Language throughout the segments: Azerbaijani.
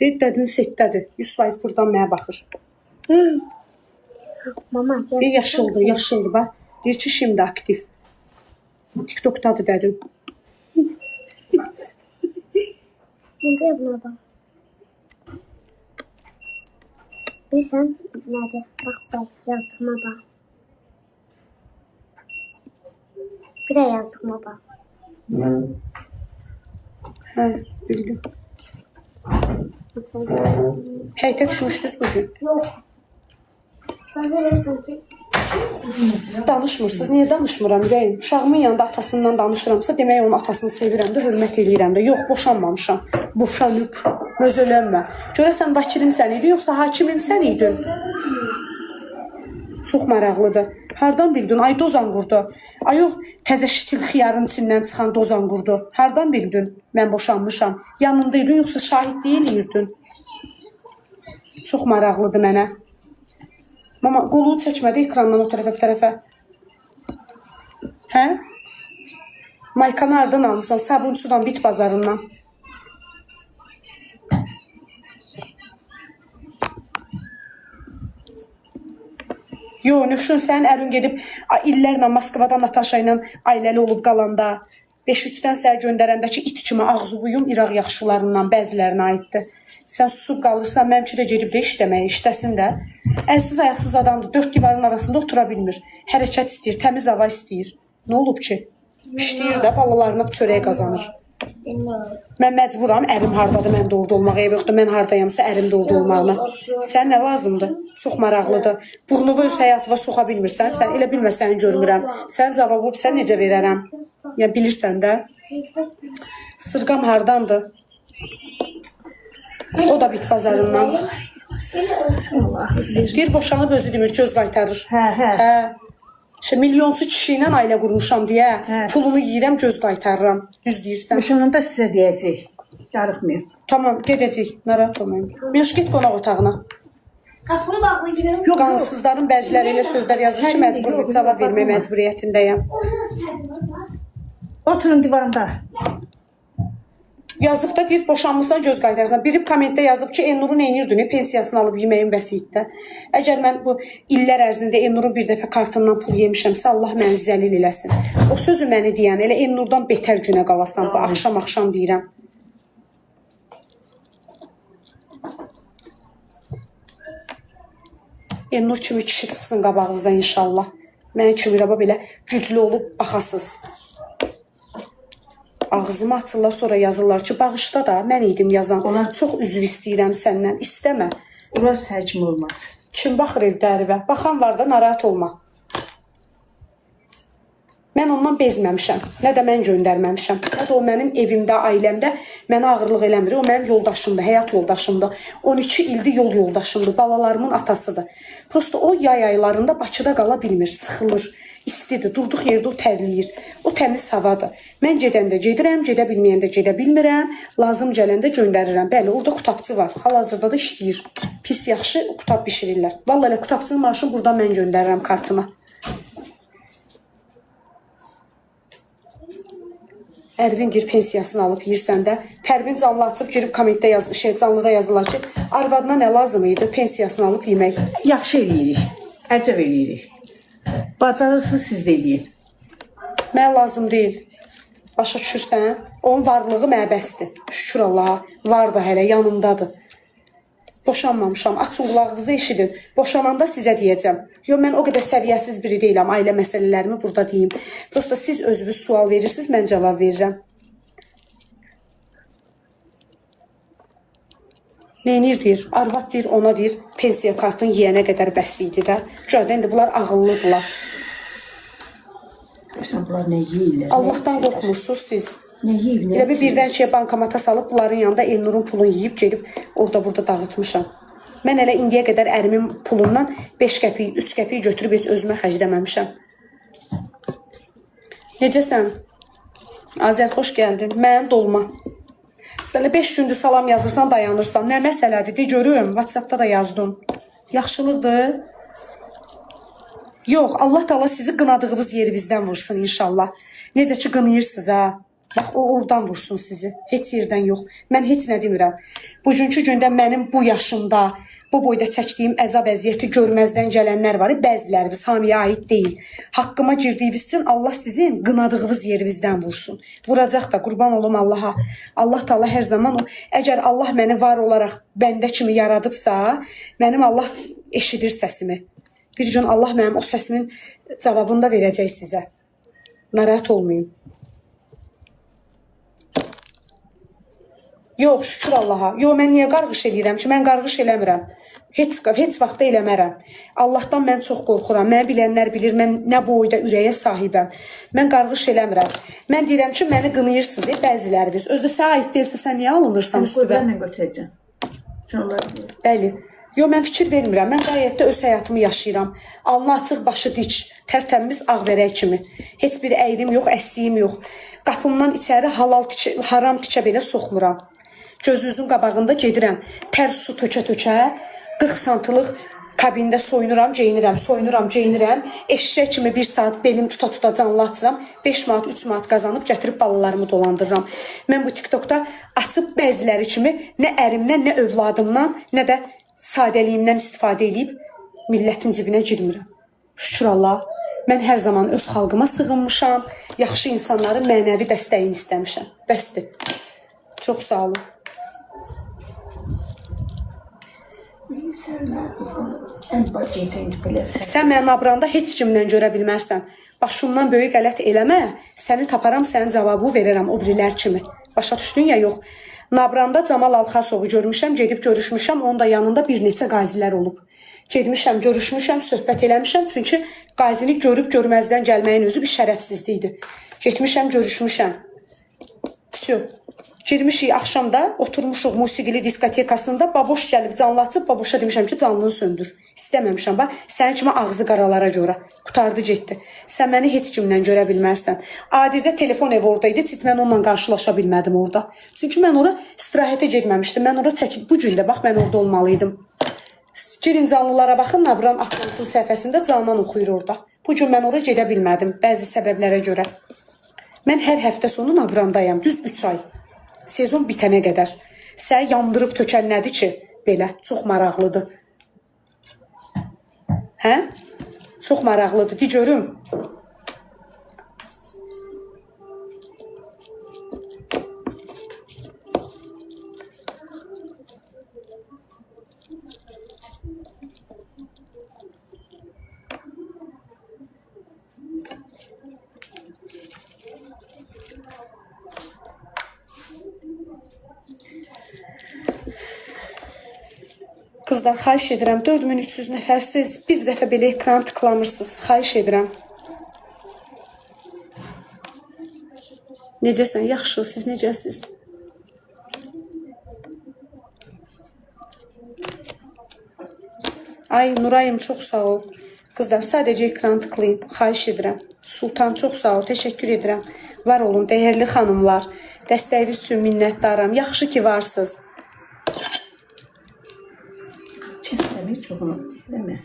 Deyir, dədin setdədir. 100% buradan mənə baxır. Mama gel. Deyir, yaşıldır, yaşıldır bax. Deyir ki, şimdi aktiv. TikTokdadır dədim. Buraya buna bak. Bilirsən nədir? Bax bak, yazdığıma bax. Bir də yazdığıma bax. Hə, bildim. Həyətə düşmüşdünüz bu gün. Yox. Sözü verirsən ki, Danışmırsınız. Niyə danışmıram ürəyim? Uşağımın yanında atasından danışıramsa, demək onun atasını sevirəm də, hörmət eləyirəm də. Yox, boşanmamışam. Boşanıb. Mözələnmə. Görəsən vakilim sən idin, yoxsa hakimim sən idin? Çox maraqlıdır. Hardan bildin? Ay dozan qurdu. Ay yox, təzə şitil xiyarın içindən çıxan dozan qurdu. Hardan bildin? Mən boşanmışam. Yanında idin, yoxsa şahidlik eləyirdin? Çox maraqlıdır mənə. Mama, qolunu çəkmədi ekrandan o tərəfə, bu tərəfə. Hə? Maykanı hardan almısan? Sabunçudan, bit bazarından. Yo, Nöşün, sənin ərin gedib illərlə Moskvada Natasha ilə ailəli olub qalanda, 5-3-dən sənə göndərəndə ki, it kimi ağzı vuyum İraq yaxşılarından bəzilərinə aiddir. Sən susub qalırsan, mənimki də gedib də işləməyə, işləsin də. Əlsiz ayaqsız adamdır, dörd divarın arasında otura bilmir. Hərəkət istəyir, təmiz hava istəyir. Nə olub ki? İşləyir də, balalarına çörək qazanır. Mən məcburam, ərim hardadır, mən də orada olmağa, ev yoxdur, mən hardayamsa ərim də orada olmağına. Sən nə lazımdır? Çox maraqlıdır. Burnuvu öz həyatıma soxa bilmirsən, sən elə bilmə səni görmürəm. Sən cavabı sən necə verərəm? Yəni bilirsən də. Sırğam hardandır? O da bit bazarından. Deyir, boşanıb özü demir, göz qaytarır. Hə, hə. Hə. İşte milyonçu kişi ilə ailə qurmuşam deyə Hə. pulunu yeyirəm, göz qaytarıram. Düz deyirsən. Boşananda sizə deyəcək. Darıxmayın. Tamam, gedəcək. Narahat olmayın. Münş, get qonaq otağına. Qapını bağlı girelim. Yox, yox. Qansızların bəziləri elə sözlər yazır ki, Sən- məcburdur yox, cavab yox, vermək baxma. məcburiyyətindəyəm. Orada sərgimiz var. Oturun divanda. Yazıb da deyir, boşanmısan, göz qaytarırsan. Biri kommentdə yazıb ki, Elnurun neynirdin, pensiyasını alıb yeməyin vəsiyyətdə. Əgər mən bu illər ərzində Elnurun bir dəfə kartından pul yemişəmsə, Allah məni zəlil eləsin. O sözü məni deyən, elə Elnurdan betər günə qalasan, bu axşam-axşam deyirəm. Elnur kimi kişi çıxsın qabağınıza inşallah. Mən kimi də belə güclü olub baxasız. Ağzımı açırlar, sonra yazırlar ki, bağışla da mən idim yazan. Onlar- Çox üzr istəyirəm səndən. İstəmə. Onlar həkim olmaz. Kim baxır evdə ərivə? Baxan var da narahat olma. Mən ondan bezməmişəm. Nə də mən göndərməmişəm. Nə də o mənim evimdə, ailəmdə mənə ağırlıq eləmir. O mənim yoldaşımdır, həyat yoldaşımdır. 12 ildir yol yoldaşımdır, balalarımın atasıdır. Prosto o yay aylarında Bakıda qala bilmir, sıxılır, istidir, durduq yerdə o tərləyir. O təmiz havadır. Mən gedəndə gedirəm, gedə bilməyəndə gedə bilmirəm, lazım gələndə göndərirəm. Bəli, orada qutabçı var. Hal-hazırda da işləyir. Pis yaxşı qutab bişirirlər. Vallahi elə qutabçının maaşını buradan mən göndərirəm kartıma. Ərvin deyir pensiyasını alıb yeyirsən də. Pərvin canlı açıb girib kommentdə yaz, şey canlıda yazırlar ki, arvadına nə lazım idi pensiyasını alıb yemək. Yaxşı eləyirik. Əcəb eləyirik. Bacarırsınız siz də eləyin. Mənə lazım deyil. Başa düşürsən? Onun varlığı mənə bəsdir. Şükür Allaha, var da hələ yanımdadır. Boşanmamışam. Açın qulağınızı eşidin. Boşananda sizə deyəcəm. Yo, mən o qədər səviyyəsiz biri deyiləm. Ailə məsələlərimi burada deyim. Prosta siz özünüz sual verirsiniz, mən cavab verirəm. Neynir deyir? Arvad deyir, ona deyir, pensiya kartını yeyənə qədər bəs idi də. Güya indi bunlar ağıllıdırlar. Görürsən bunlar nə yeyirlər? nə Allahdan içirlər? qorxmursunuz siz. Nə yeyib, nə Elə bir içirlər? birdən ki, bankomata salıb bunların yanında Elnurun pulunu yeyib gedib orada burada dağıtmışam. Mən elə indiyə qədər ərimin pulundan 5 qəpik, 3 qəpik götürüb heç özümə xərcləməmişəm. Necəsən? Azər, xoş gəldin. Mən dolma. Sən elə 5 gündür salam yazırsan, dayanırsan. Nə məsələdir? De görüm. WhatsApp-da da yazdım. Yaxşılıqdır. Yox, Allah Taala sizi qınadığınız yerinizdən vursun inşallah. Necə ki qınayırsınız ha. Bax, o oradan vursun sizi. Heç yerdən yox. Mən heç nə demirəm. Bugünkü gündə mənim bu yaşımda, bu boyda çəkdiyim əzab əziyyəti görməzdən gələnlər var. Bəziləriniz hamıya aid deyil. Haqqıma girdiyiniz üçün Allah sizin qınadığınız yerinizdən vursun. Vuracaq da, qurban olum Allaha. Allah Taala hər zaman o, əgər Allah məni var olaraq bəndə kimi yaradıbsa, mənim Allah eşidir səsimi. Bir gün Allah mənim o səsimin cavabını da verəcək sizə. Narahat olmayın. Yox, şükür Allaha. Yox, mən niyə qarğış eləyirəm ki? Mən qarğış eləmirəm. Heç vaxt da eləmərəm. Allahdan mən çox qorxuram. Məni bilənlər bilir, mən nə boyda ürəyə sahibəm. Mən qarğış eləmirəm. Mən deyirəm ki, məni qınayırsınız, bəziləriniz. Özü sənə aid deyilsə, sən niyə alınırsan üstünə? Mən götürəcəm. Sən onları bil. Bəli. Yox, mən fikir vermirəm. Mən qayət də öz həyatımı yaşayıram. Alnı açıq, başı dik, tərtəmiz ağ vərək kimi. Heç bir əyrim yox, əsliyim yox. Qapımdan içəri halal tikə, haram tikə belə soxmuram. Gözünüzün qabağında gedirəm. Tər su tökə-tökə 40 santlıq kabində soyunuram, geyinirəm, soyunuram, geyinirəm. Eşşək kimi bir saat belim tuta-tuta canlı atıram. 5 manat, 3 manat qazanıb gətirib balalarımı dolandırıram. Mən bu TikTokda açıb bəziləri kimi nə ərimdən, nə övladımdan, nə də sadəliyimdən istifadə eləyib millətin cibinə girmirəm. Şükür Allah, mən hər zaman öz xalqıma sığınmışam, yaxşı insanların mənəvi dəstəyini istəmişəm. Bəsdir. Çox sağ olun. Sən məni Nabranda heç kimdən görə bilmərsən. Başımdan böyük qələt eləmə, səni taparam, sənin cavabı verərəm o birilər kimi. Başa düşdün ya yox. Nabranda Camal Alxasovu görmüşəm, gedib görüşmüşəm, onun da yanında bir neçə qazilər olub. Gedmişəm, görüşmüşəm, söhbət eləmişəm, çünki qazini görüb görməzdən gəlməyin özü bir şərəfsizlikdir. Getmişəm, görüşmüşəm. Vsyo. Girmişik axşamda, oturmuşuq musiqili diskotekasında, baboş gəlib canlı açıb, baboşa demişəm ki, canlını söndür. İstəməmişəm, bax, sənin kimi ağzı qaralara görə. Qurtardı, getdi. Sən məni heç kimdən görə bilmərsən. Adicə telefon evi orada idi, heç mən onunla qarşılaşa bilmədim orada. Çünki mən ora istirahətə getməmişdim. Mən ora çəkib, bu gün də bax, mən orada olmalıydım. Girin canlılara baxın, Nabran Atlantın səhifəsində Canan oxuyur orada. Bu gün mən ora gedə bilmədim, bəzi səbəblərə görə. Mən hər həftə sonu Nabrandayam, düz 3 ay. Sezon bitənə qədər. Səni yandırıb tökən nədir ki? Belə, çox maraqlıdır. Hə? Çox maraqlıdır. Di görüm. Qızlar, xahiş edirəm, 4300 nəfərsiz, bir dəfə belə ekran tıklamırsınız. Xahiş edirəm. Necəsən? Yaxşı, siz necəsiz? Ay, Nurayım, çox sağ ol. Qızlar, sadəcə ekran tıklayın. Xahiş edirəm. Sultan, çox sağ ol. Təşəkkür edirəm. Var olun, dəyərli xanımlar. Dəstəyiniz üçün minnətdaram. Yaxşı ki, varsınız. Kəsməmək çoxunu, değil mi?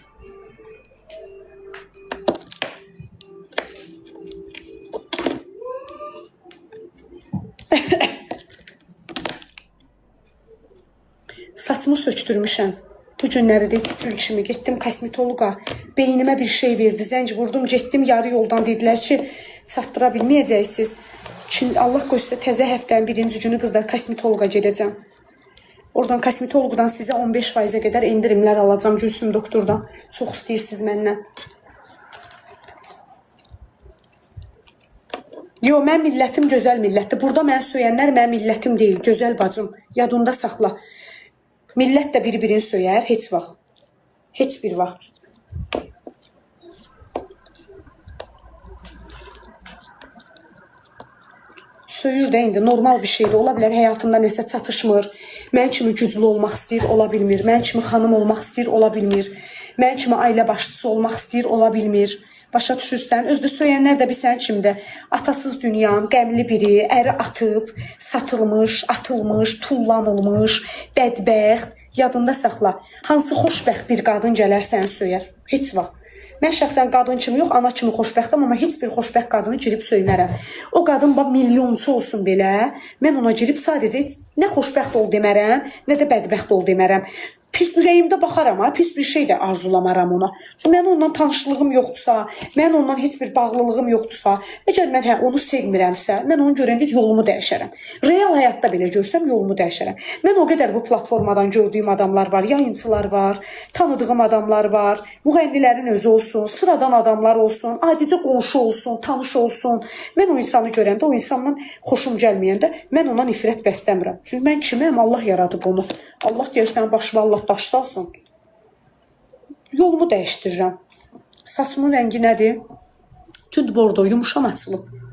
Saçımı sökdürmüşəm. Bu günləri də gül kimi getdim kosmetoloqa. Beynimə bir şey verdi. Zəng vurdum, getdim yarı yoldan dedilər ki, çatdıra bilməyəcəksiniz. Şimdi Allah qoysa təzə həftənin birinci günü qızlar kosmetoloqa gedəcəm. Oradan kosmetoloqdan sizə 15%-ə qədər endirimlər alacağam Gülsüm doktordan. Çox istəyirsiniz məndən. Yo, mən millətim gözəl millətdir. Burada məni söyənlər mənim millətim deyil, gözəl bacım. Yadında saxla. Millət də bir-birini söyər heç vaxt. Heç bir vaxt. Söyür də indi, normal bir şeydir. Ola bilər həyatında nəsə çatışmır. Mən kimi güclü olmaq istəyir, ola bilmir. Mən kimi xanım olmaq istəyir, ola bilmir. Mən kimi ailə başçısı olmaq istəyir, ola bilmir. Başa düşürsən, özdə söyənlər də bir sən kimdir. Atasız dünyam, qəmli biri, əri atıb, satılmış, atılmış, tullanılmış, bədbəxt. Yadında saxla. Hansı xoşbəxt bir qadın gələr səni söyər? Heç vaxt. Mən şəxsən qadın kimi yox, ana kimi xoşbəxtəm, amma heç bir xoşbəxt qadını girib söymərəm. O qadın bax milyonçu olsun belə, mən ona girib sadəcə heç nə xoşbəxt ol demərəm, nə də bədbəxt ol demərəm. Pis ürəyimdə baxaram ha, pis bir şey də arzulamaram ona. Çünki mənim ondan tanışlığım yoxdursa, mənim ondan heç bir bağlılığım yoxdursa, əgər mən hə onu sevmirəmsə, mən onu görəndə yolumu dəyişərəm. Real həyatda belə görsəm yolumu dəyişərəm. Mən o qədər bu platformadan gördüyüm adamlar var, yayınçılar var, tanıdığım adamlar var, müğənnilərin özü olsun, sıradan adamlar olsun, adicə qonşu olsun, tanış olsun. Mən o insanı görəndə, o insandan xoşum gəlməyəndə mən ona nifrət bəsləmirəm. Çünki mən kiməm? Allah yaradıb onu. Allah deyir sənin başına Allah daş salsın. Yolumu dəyişdirirəm. Saçımın rəngi nədir? Tünd bordo, yumuşan açılıb.